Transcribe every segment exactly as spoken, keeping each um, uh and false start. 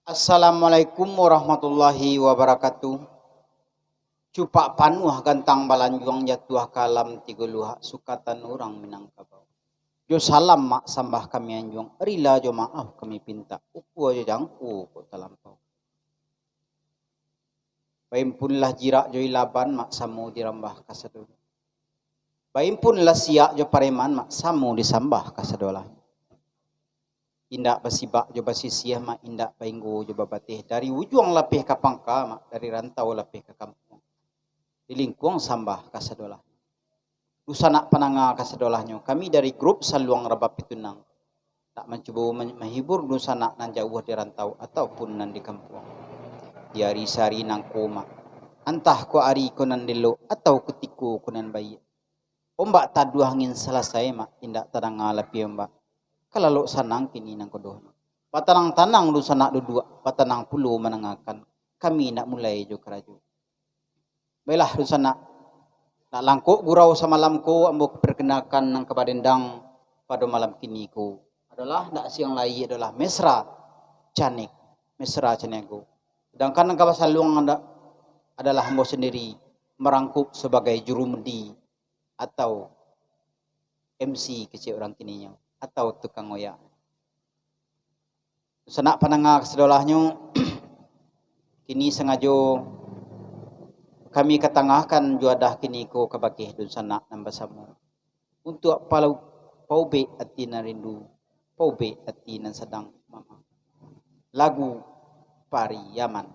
Assalamualaikum warahmatullahi wabarakatuh. Cupak panuah gantang balanjuang, jatuah ka alam tigo luhak, sukatan urang Minangkabau. Jo salam mak sambah kami anjuang, rila jo maaf kami pintak, ukua jo jangko kok talampau. Baimpunlah jirak jo ilaban, mak samo dirambah kasadonyo. Baimpunlah siak jo pareman, mak samo disambah kasadolah. Indak basibak jo basisiah, mak indak bainggo jo babateh. Dari ujuang lapeh ka pangka, mak dari rantau lapeh ka kampuang. Di lingkuang sambah kasadolah. Dunsanak pandanga kasadolahnyo, kami dari grup Saluang Rabab Pitunang, nak mancubo man-, mahibur dunsanak nan jauah di rantau ataupun nan di kampuang. Di ari sahari nangko, mak, antah ko ari ko nan elok atau kutiko ko nan baiak. Ombak taduah angin salasai, mak, indak tadanga lapeh ombak. Ka lalok sanang kini nangko doh. Batanang-tanang dunsanak duduak, batanang pulo mandangakan. Kami nak mulai jo karajo. Baiklah, dunsanak. Nak langkok gurau samalam ko, ambo perkenalkan nan ka badendang pado malam kini ko. Adolah, ndak siang lai, adolah Mesra Canik, Mesra Caniago. Sedangkan nan ka basaluang ada-, adalah ambo sandiri, marangkup sabagai jurumudi atau M C kecek urang kininyo, atau tukang oyak. Sanak pandanga kasadolahnyo, kini sangajo kami katangahkan juadah kiniko kabakeh dunsanak nan basamo, untuak palau-, paubek ati nan rindu, paubek ati nan sadang mamang. Lagu Pariaman.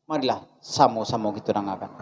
Marilah, samo-samo kito dangakan.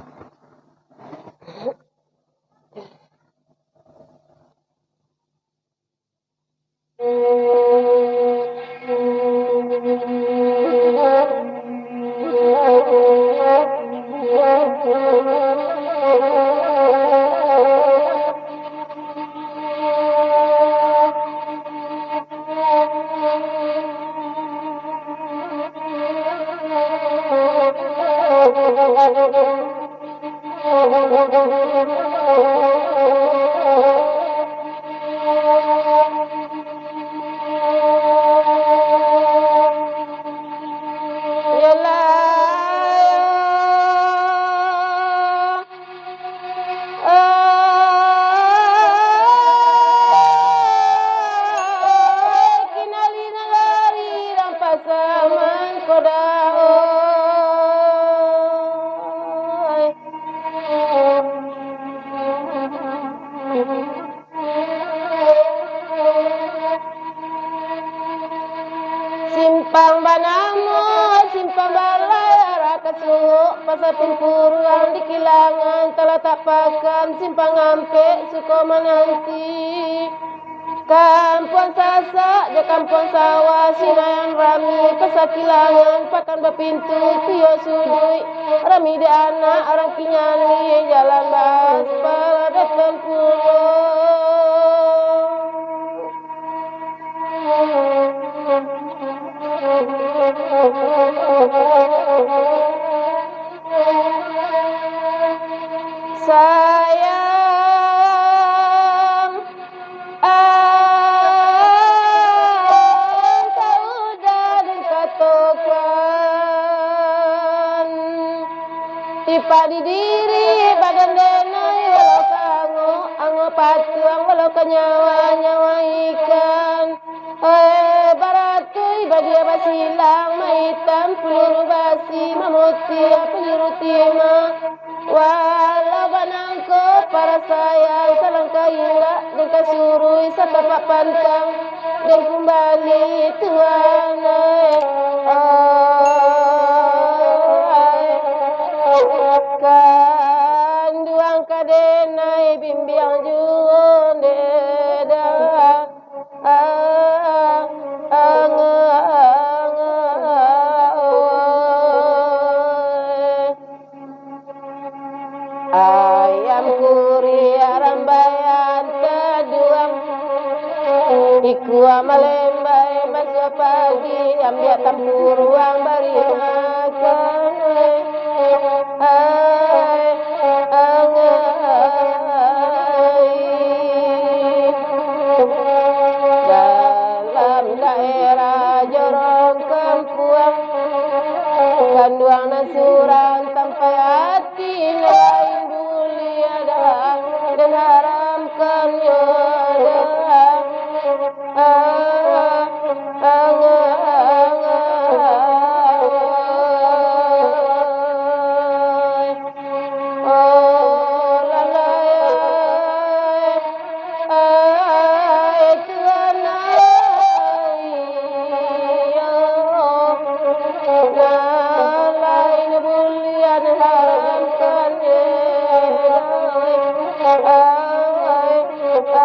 Simpang banamo, simpang balayar ka Suok, Pasa Tumpuruang di Kilangan, talatak pakan Simpang Ampek, Sukomananti. Kampuang Sasak jo Kampuang Sawah, Sinayan rami, Pasa Kilangan, Pakan Bapintu, Tuyo Suduik, rami dek anak urang Kinyani, jalan baaspal, beton pulo. Sayang, ah, ka udah den katokan, tipak di diri badan den, ai, walau ka angok, angok patuang, walau ka nyawa, nyawa ikan. Oe, baratuih badia basilang, maitam peluru basi, mamutiah peluru timah. Walau banangko parasaian, salangkah indak den ka surui, satapak pantang den kumbali, Tuan, eh. Oh, ai. Kanduang ka den ai, bimbiang juo den dah. Ayam kuriak rambaian taduang, ikua malembai basuah pagi, ambiak tampuruang bari makan. Ai, angai. Dalam daerah jorong kampuang, Kanduang nan surang sampai ati, nan lain buliah dah, dan haramkan yo dah. Ah, ah, ah, ah, ah. Oh, lalai, ai, Tuhan, ai, yo. Lalai buliah haramkan, ai, ai, ai, ai.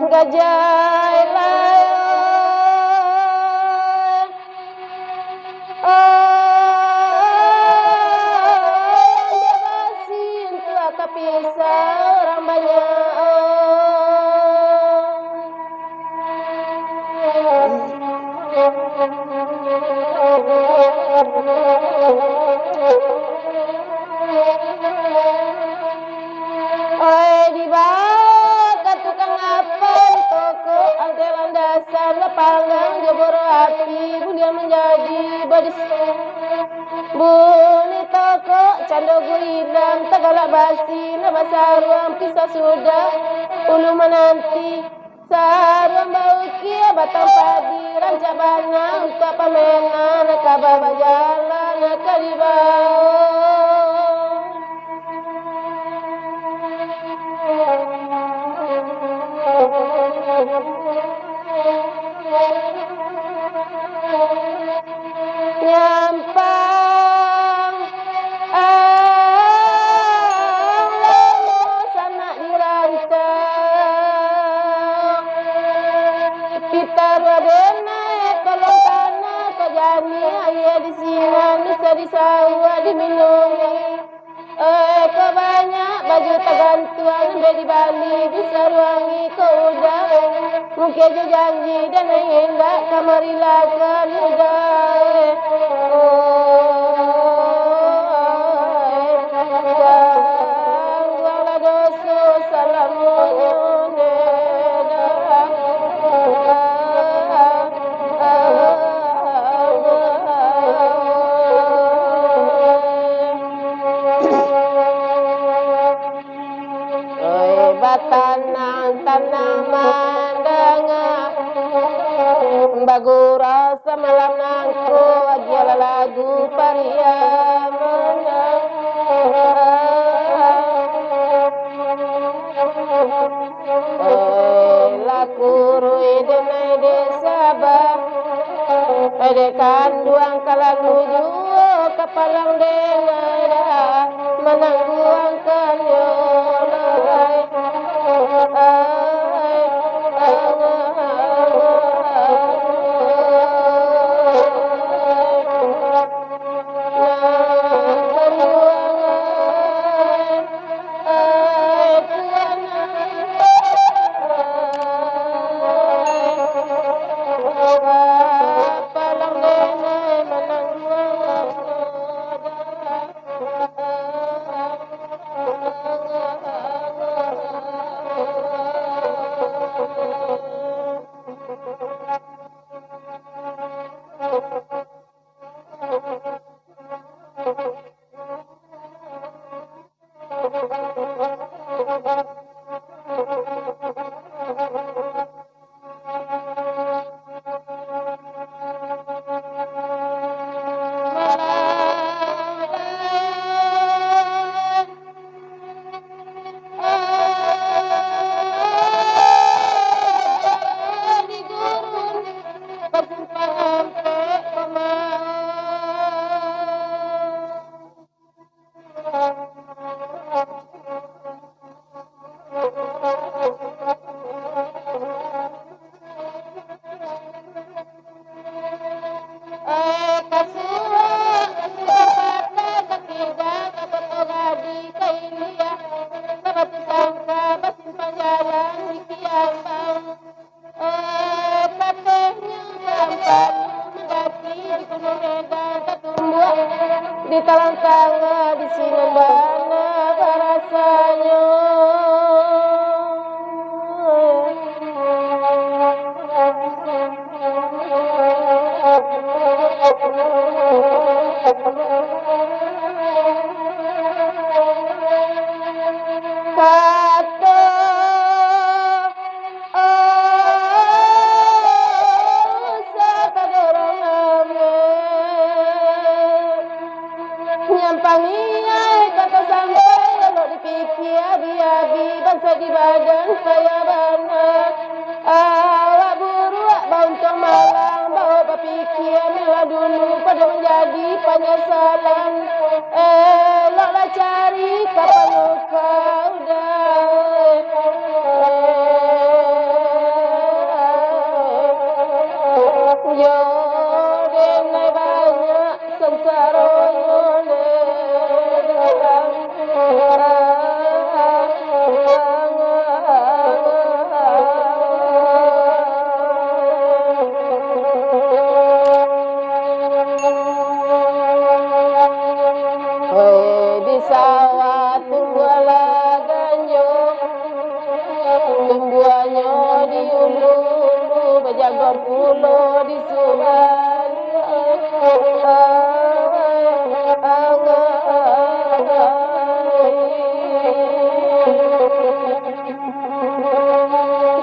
Gajah elok. Oh, yang dia basin tu akapisah orang banyak. Oh. Oi, dibawa ka tukang apan, tokok anteh landasan, lapanggang jo boro api, buliah manjadi badis-, bunyi tokok cando guilang, tagalak basi, nan basaruang pisau sudah, ulu mananti. Saruang baukia batang padi, rancak bana untuak pamenan, ka bajalan ka dibawo. Nyampang, ah, lamo sanak di rantau. Pitaruah denai kolong tanah, kok janiah aia di sinan, bisa disawah, diminumi. Eh, kok banyak baju tagantuang, ambiak dibali, disaruangi kok udah. Mungkin jo janji, dan indak ka marilakan udah. Oh, tangguanglah doso salamonyo, nyo dah. Oi, batanang-tanang mandanga, bagurau samalam nangko, agiahlah lagu Pariaman. Oi, lah kuruih denai dek Sabah, dek kanduang ka lalu juo ka palang denai dah, manangguangkannyo lai. Ai, ai, ai, ai. Jalan di Kiambang, eh, katonyo gampang mandaki di Gunung Medan, tatumbuak di Talang Tangah, di sinan bana barasanyo. Kato, oh, usah tadorong ameh. Nyampang niaik ka tasampai, elok dipikia abi-abi, bansaik di badan payah bana. Awak buruak bauntuang malang, baok bapikia, malah dulu pado manjadi panyasalan. Eloklah cari ka panyuka udah. Yo, denai banyak. Sansaro le. Hoi, di sawah tumbuahlah ganjo. Tumbuahnyo di ulu-ulu, bajaguar pulo di sungai.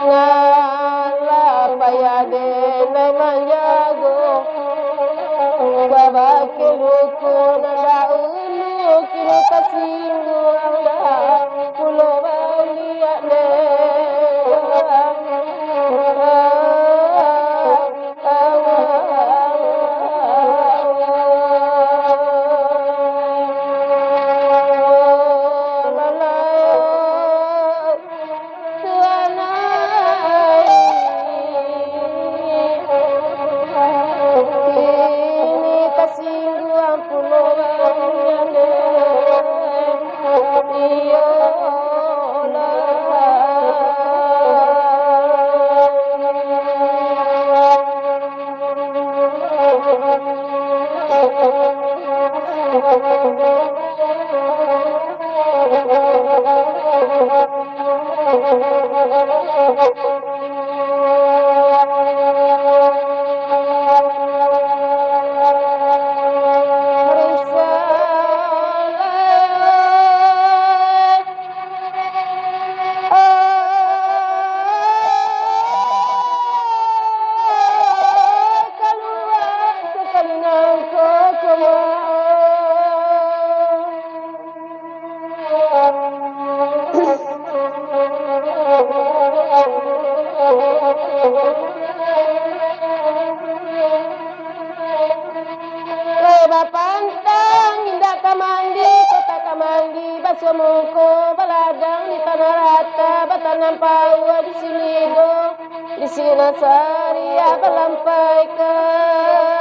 Ngalah payah denai manjago. Babake luko nan dahulu, kini tasingguang dah pulo baliak deh. Kini tasingguang pulo baliak deh. Iyolah. Eh, bapantang indak ka mandi, kok tak ka mandi, basuah muko, baladang di tanah rata, batanam pauah di sini do. Di sinan sariah balampaikan.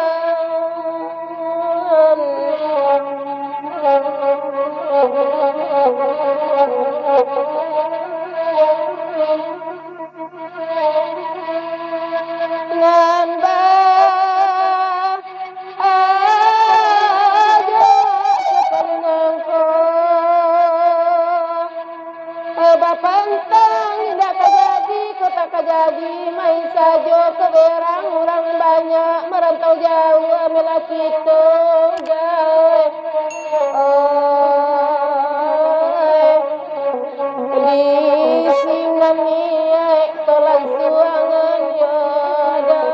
Nan ba-, ajo sakali nangko. Eh, bapantang indak ka jadi, kok tak ka jadi, main sajo ka berang, urang banyak marantau jauah, ambiaklah kito jauah. Oh, di sinan niaik to langsuangan yo dah.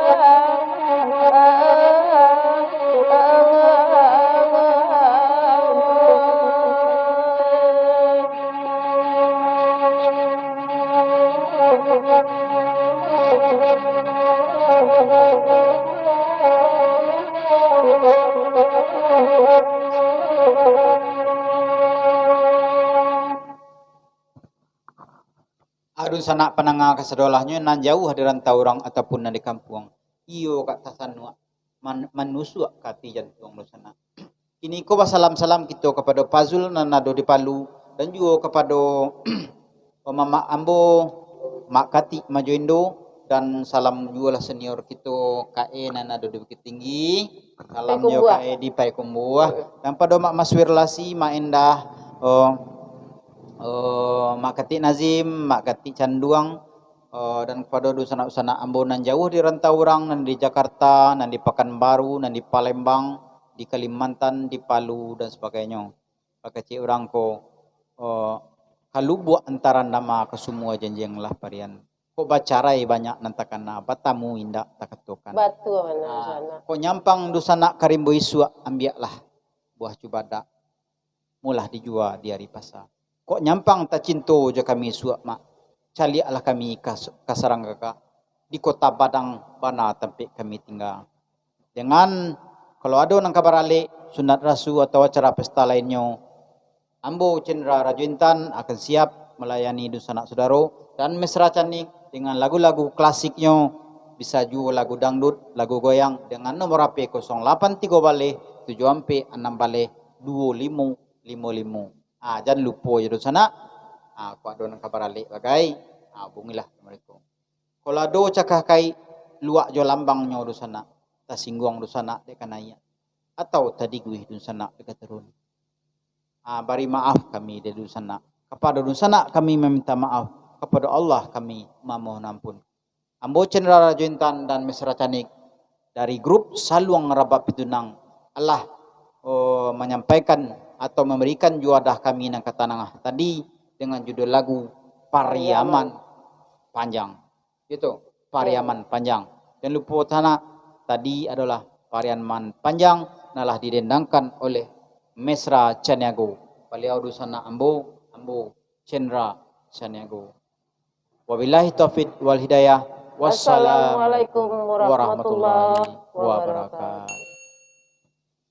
Ado sanak pandanga kasadolahnyo nan jauah di rantau urang ataupun nan di kampuang, iyo ka tasanuak man-, manusuak ka ati jantuang dunsanak. Kiniko basalam-salam kito kapado Fazul nan ado di Palu, dan juo kapado Ko mamak ambo, Mak Katik Majo Indo, dan salam juo lah senior kito K E nan ado di Bukittinggi. Salam jo K E di Payakumbuah. Dan pado Mak Maswir Lasi, Mak Endah, oh, oh, Mak Katik Nazim, Mak Katik Canduang, oh, dan kapado dunsanak-dunsanak ambo nan jauah di rantau urang, nan di Jakarta, nan di Pakanbaru, nan di Palembang, di Kalimantan, di Palu, dan sebagainyo. Bakecek urang ko, eh, kalubuak antaro nama ka sumua janjiang lah parian. Kok bacarai banyak nan takana, batamu indak takatokan. Batua bana, Ah, Sanak. Kok nyampang dunsanak ka rimbo isuak, ambiaklah buah cubadak, mulah dijua di ari pasa. Kok nyampang tacinto jo kami isuak, Mak, caliaklah kami ka, ka sarang kakak, di Kota Padang bana tampek kami tingga. Dengan, kalau ado nan ka baralek, sunat rasu atau acara pesta lainnyo, ambo Cendra Rajo Intan akan siap malayani dunsanak sudaro dan Mesra Canik dengan lagu-lagu klasiknyo, bisa juo lagu dangdut, lagu goyang dengan nomor H P kosong lapan tigo baleh, tujuah ampek anam baleh, duo limo limo limo. Ah, jan lupo jo dunsanak. Ah, kok ado nan ka baralek bagai, ah, hubungilah Assalamualaikum. Kalau ado cakah kaik, luak jo lambangnyo dunsanak, tasingguang dunsanak dek ka naiak, atau tadiguih dunsanak dek ka turun. Ah, bari maaf kami dek dunsanak. Kapado dunsanak kami maminta maaf, kapado Allah kami mamohon ampun. Ambo Cendra Rajo Intan dan Mesra Canik dari grup Saluang Rabab Pitunang alah, oh, manyampaikan atau mambarikan juadah kami nan ka tanangah tadi dengan judul lagu Pariaman Panjang. Gitu, Pariaman Panjang. Jan lupo, Sanak, tadi adolah Pariaman Panjang nan lah didendangkan oleh Mesra Caniago. Baliau dunsanak ambo, ambo Cendra Caniago. Wabillahi taufik wal hidayah. Wassalamualaikum warahmatullahi wabarakatuh.